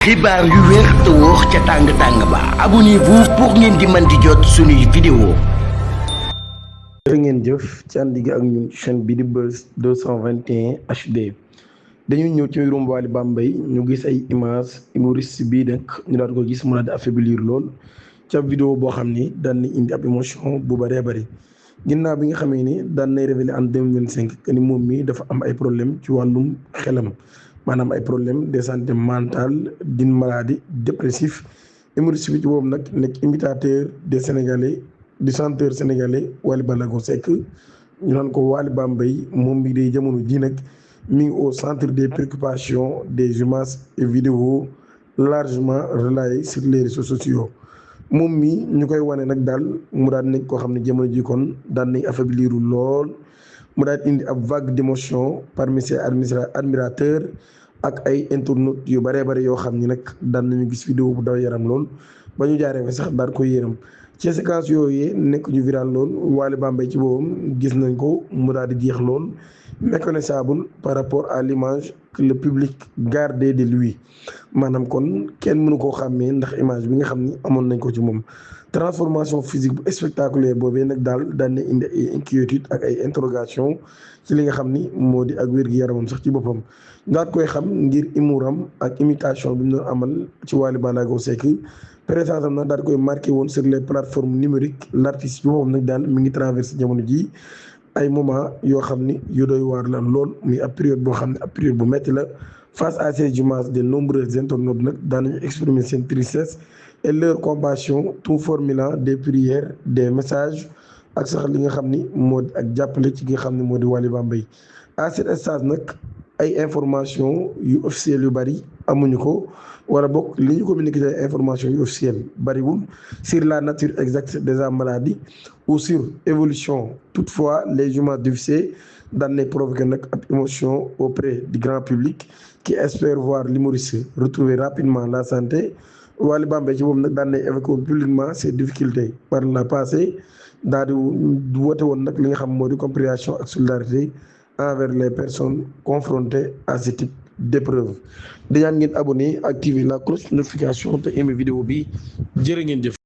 xibaar yu wér te wóor ca tàng-tàng ba abonnez-vous pour ngeen di mën di jot suñuy vidéo. jërë ngeen jëf ci ànd gi ak ñun chaîne bi di Buzz 221 HD dañuy ñëw ci mbirum Wally Bambey ñu gis ay image humoriste bii nag ñu daal ko gis mu daal di affaiblir lool ca vidéo boo xam ni daan na indi ab émotion bu bëree bëri ginnaaw bi nga xamee ni daan nay révélé en 2025 que ni moom mii dafa am ay problème ci wàllum xelam maanaam ay problème de santé mentale d'une maladie dépressif humoriste bi ci boobu nag nekk imitateur des Sénégalais du chanteur sénégalais Wally Ballago Seck ñu naan ko Wally Bambey moom mi day jamono ji nag mi ngi au centre des préoccupations des images et vidéos largement relayées sur les réseaux sociaux moom mi ñu koy wane nag daal mu daal nekk koo xam ne jamono ji kon daan nañ affaibliru lool mu daal indi ab vague d'émotion parmi ses admirateurs ak ay internautes yu bëree bëri yoo xam ni nag daan nañu gis vidéo bu daw yaram lool ba ñu jaaree fa sax daal koy yéram ci séquence yooyu nekk ñu viral lool Wally Bambey ci boobam gis nañ ko mu daal di jeex lool méconnaissable par rapport à l'image que le public gardait de lui maanaam kon kenn mënu koo xàmmee ndax image bi nga xam ni amoon nañ ko ci moom transformation physique bu spectaculaire boobee nag daal daan na indi ay inquiétude ak ay interrogation ci li nga xam ni moo di ak wér-gu-yaramam sax ci boppam daal koy xam ngir imuram ak imitation bi mu doon amal ci Wally Ballago Seck présence am nag daal koy marqué woon sur les plateformes numériques l'artiste bi moom nag daal mi ngi traversé jamono ji ay moment yoo xam ni yu doy waar la lool muy ab période boo xam ne ab période bu métti la face à ces images de nombreux internautes nag daan nañu exprimer seen tristesse et leur compassion tout formulant des prières des messages ak sax li nga xam ni moo di ak jàppale ci ki nga xam ne moo di Wally Bambey à cet instant nag ay information yu officielles yu bari amuñu ko wala bokk li ñu communiqué ci ay information yu officielles bariwul sur la nature exacte de la maladie ou sur évolution. Toutefois les images diffusées daan nay provoquer nag ab émotion auprès du grand public qui espère voir l'humoriste retrouver rapidement la santé. Wally Bambey ci boobu nag daan nay évoquer publiquement ses difficultés par le passé daal di woote woon nag li nga xam moo di compréhension ak solidarité envers les personnes confrontées à ce type d'épreuve. di ñaan ngeen abonné activer la cloche notification te aimé vidéo bi jërë ngeen jëf.